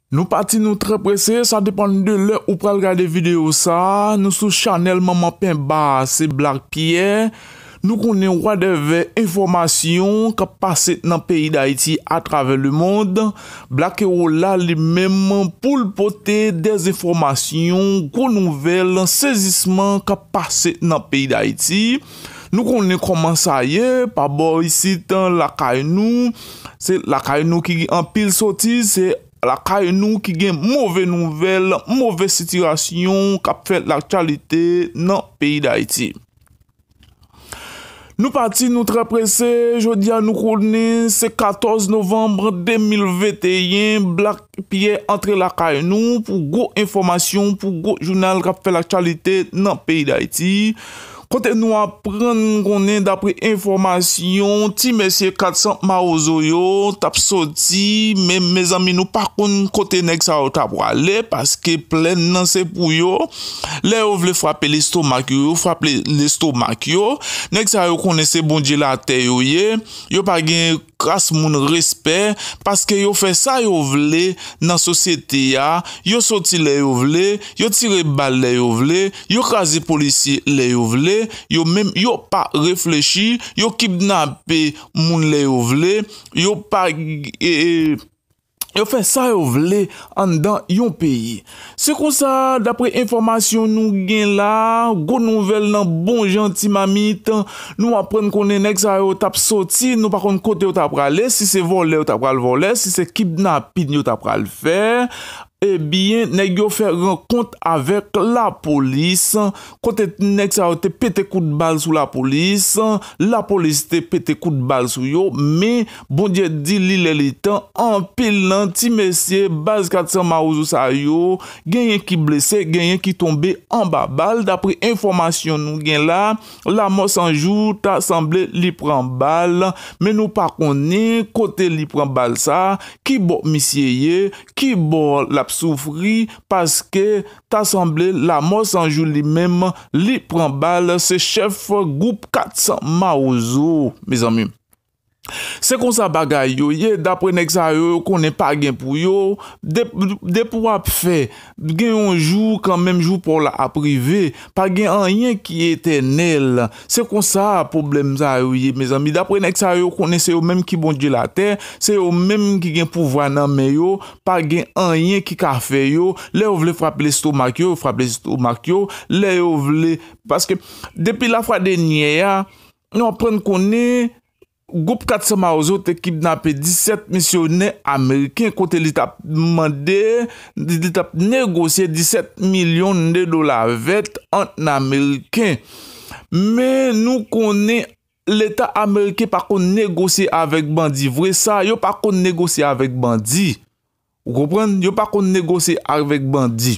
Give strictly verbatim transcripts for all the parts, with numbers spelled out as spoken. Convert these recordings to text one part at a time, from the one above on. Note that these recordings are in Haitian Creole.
Nou pati, nou trè prese, sa depann de lè ou pral gade videyo sa a. Nou sou chanèl Manman Penba, se Black Pierre. Nou konnen wadèvè enfòmasyon k ap pase nan peyi Dayiti atravè lemonn, Black Hero la li menm pou l pote dèzenfòmasyon, gwo nouvèl, sezisman k ap pase nan peyi Dayiti. Nou konnen kòman sa ye, pa bò isit lakay nou, se lakay nou ki gen anpil sotiz, se lakay nou ki gen move nouvèl, move sitiyasyon k ap fè laktyalite nan peyi Dayiti. Nou pati, nou trè prese. Jodi a, nou konnen se katòz novanm de mil venteyen, Black Pierre antre lakay nou pou gwo enfòmasyon, pou gwo jounal k ap fè laktyalite nan peyi Dayiti. Kote nou aprann konnen, dapre enfòmasyon, ti mesye kat san Mawozo yo t ap soti, men mezanmi, nou pa konn kote nèg sa yo t ap prale, paske plèn nan se pou yo. Lè yo vle frape lestomak yo, yo frape lestomak yo. Nèg sa yo konnen se Bondye latè yo ye. Yo pa gen kras moun respè, paske yo fè sa yo vle nan sosyete a. Yo soti lè yo vle, yo tire bal lè yo vle, yo kraze polisye lè yo vle, yo menm yo pa reflechi, yo kidnape moun lè yo vle, yo pa, e, e, yo fè sa yo vle anndan yon peyi. Se konsa, dapre enfòmasyon nou gen la, gwo nouvèl nan bon jan ti mamit, nou aprann konnen nèg sa yo t ap soti, nou pa konn kote yo t ap prale, si se vòlè yo t ap pral vòlè, si se kidnapin yo t ap pral fè. Ebyen, nèg yo fè rankont avèk lapolis, kote nèg sa yo te pete kout bal sou lapolis, lapolis te pete kout bal sou yo, men Bondye di li lè li tan, anpil nan ti mesye baz kat san Mawozo sa yo, genyen ki blese, genyen ki tonbe anba bal. Dapre enfòmasyon nou gen la, Lamò San Jou ta sanble li pran bal, men nou pa konnen kote li pran bal sa, ki bò misye ye, ki bò l ap soufri, paske ta sanble Lamò San Jou li menm, li pran bal, se chèf gwoup kat san Mawozo, mezanmi. Se konsa bagay yo ye, dapre nèg sa yo, yo konnen pa gen pou yo. De-, depi w ap fè, gen yon jou kanmenm, jou pa w la ap rive. Pa gen anyen ki etènèl. Se konsa pwoblèm sa yo ye, mezanmi. Dapre nèg sa yo, yo konnen se yo menm ki Bondye latè, se yo menm ki gen pouvwa nan men yo, pa gen anyen ki ka fè yo. Lè yo vle frape lestomak yo, yo frape lestomak yo. Lè yo vle, paske depi lafwa dènyè a, nou aprann konnen gwoup kat san Mawozo te kidnape disèt misyonè ameriken kote li t ap mande, li t ap negosye disèt milyon de dola vèt an ameriken. Men nou konnen Leta ameriken pa konn negosye avèk bandi vre sa, yo pa konn negosye avèk bandi. Ou konprann? Yo pa konn negosye avèk bandi.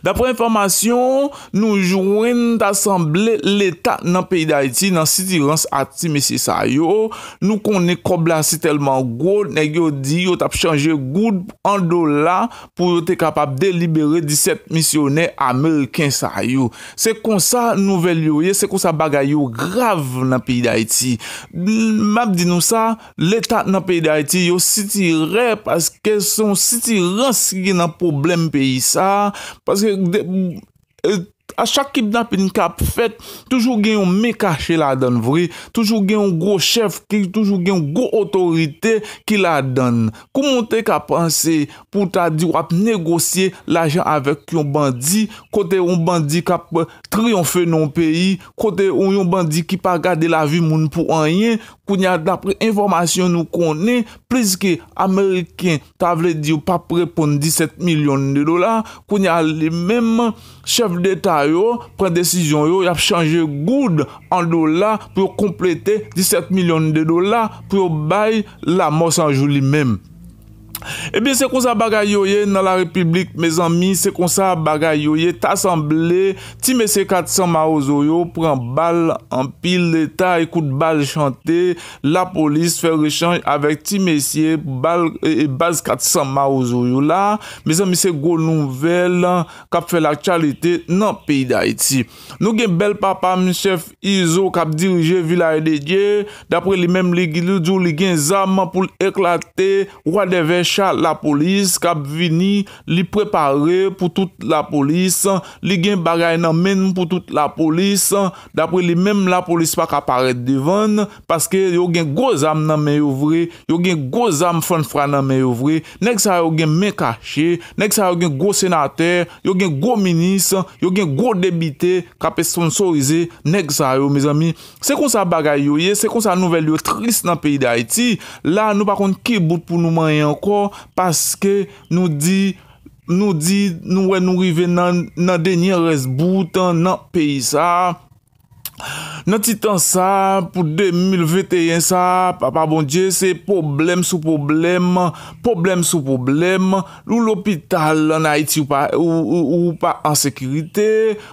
Dapre enfòmasyon nou jwenn, ta sanble Leta nan peyi Dayiti nan sitirans a ti mesye sa yo. Nou konnen kòb la si tèlman gwo, nèg yo di yo t ap chanje goud an dola pou yo te kapab delibere disèt misyonè ameriken sa yo. Se konsa nouvèl yo ye, se konsa bagay yo grav nan peyi Dayiti. M ap di nou sa, Leta nan peyi Dayiti, yo sitirè, paske se yon sitirans ki gen nan pwoblèm peyi sa a. Paske de, e, a chak kidnapin k ap fèt, toujou gen yon men kache ladan l vre, toujou gen yon gwo chèf, ki toujou gen yon gwo otorite ki ladan l. Kouman w te ka panse pou w ta di w ap negosye lajan avèk yon bandi, kote yon bandi k ap triyonfe nan yon peyi, kote yon, yon bandi ki pa gade lavi moun pou anyen, kounye a, dapre enfòmasyon nou konnen, plis ke ameriken ta vle di yo p ap reponn disèt milyon de dola, kounye a, li menm, chèf deta yo pran desizyon yo, y ap chanje goud an dola pou yo konplete disèt milyon de dola pou yo bay Lamò San Jou li menm. Ebyen, se konsa bagay yo ye nan larepiblik, mezanmi, se konsa bagay yo ye. Ta sanble ti mesye kat san Mawozo yo pran bal anpil, leta e kout bal chante, lapolis fè rechanj avèk ti mesye bal, e, e, baz kat san Mawozo yo la. Mezanmi, se gwo nouvèl k ap fè laktyalite nan peyi Dayiti. Nou gen bèl papa m, chèf Izo, k ap dirije Vilaj de Dye. Dapre li menm, li, li di w li gen zam pou l eklate wadèvè cha lapolis k ap vini, li prepare pou tout lapolis, li gen bagay nan men l pou tout lapolis. Dapre li menm, lapolis pa ka parèt devan l, paske yo gen gwo zam nan men yo vre, yo gen gwo zam fannfwa nan men yo vre. Nèg sa yo gen men kache, nèg sa yo gen gwo senatè, yo gen gwo minis, yo gen gwo depite k ap esponsorize nèg sa yo, mezanmi. Se konsa bagay yo ye, se konsa nouvèl yo tris nan peyi Dayiti. La, nou pa konn ki bout pou nou manyen ankò, paske nou di, nou di, nou wè nou rive nan, nan dènye rès bout nan peyi sa a. Nan ti tan sa a, pou de mil venteyen sa a, Papa Bondye, se pwoblèm sou pwoblèm, pwoblèm sou pwoblèm. Ou lopital ann Ayiti, ou pa, ou, ou, ou pa an sekirite,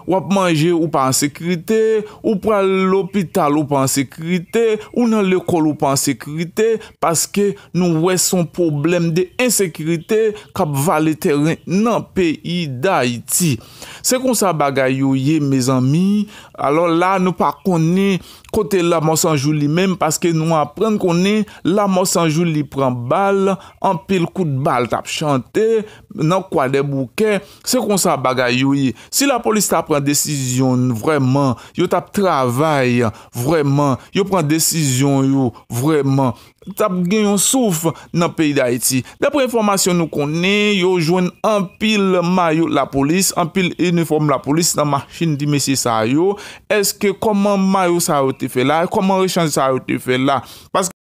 w ap manje, ou pa an sekirite, ou pral lopital, ou pa an sekirite, ou nan lekòl, ou pa an sekirite, paske nou wè se yon pwoblèm de ensekirite k ap vale tèren nan peyi Dayiti. Se konsa bagay yo ye, mezanmi. Alò la, nou pa konnen kote Lanmò San Jou li menm, paske nou aprann konnen Lanmò San Jou li pran bal, anpil kout bal t ap chante nan Kwadèboukè. Se konsa bagay yo ye. Si lapolis ta pran desizyon vrèman, yo t ap travay vrèman, yo pran desizyon yo vrèman, t ap gen yon souf nan peyi Dayiti. Dapre enfòmasyon nou konnen, yo jwenn anpil mayo lapolis, anpil inifòm lapolis nan machin ti mesye sa yo. Èske kòman mayo sa yo te fè la? Kòman rechanj sa yo te fè la? Paske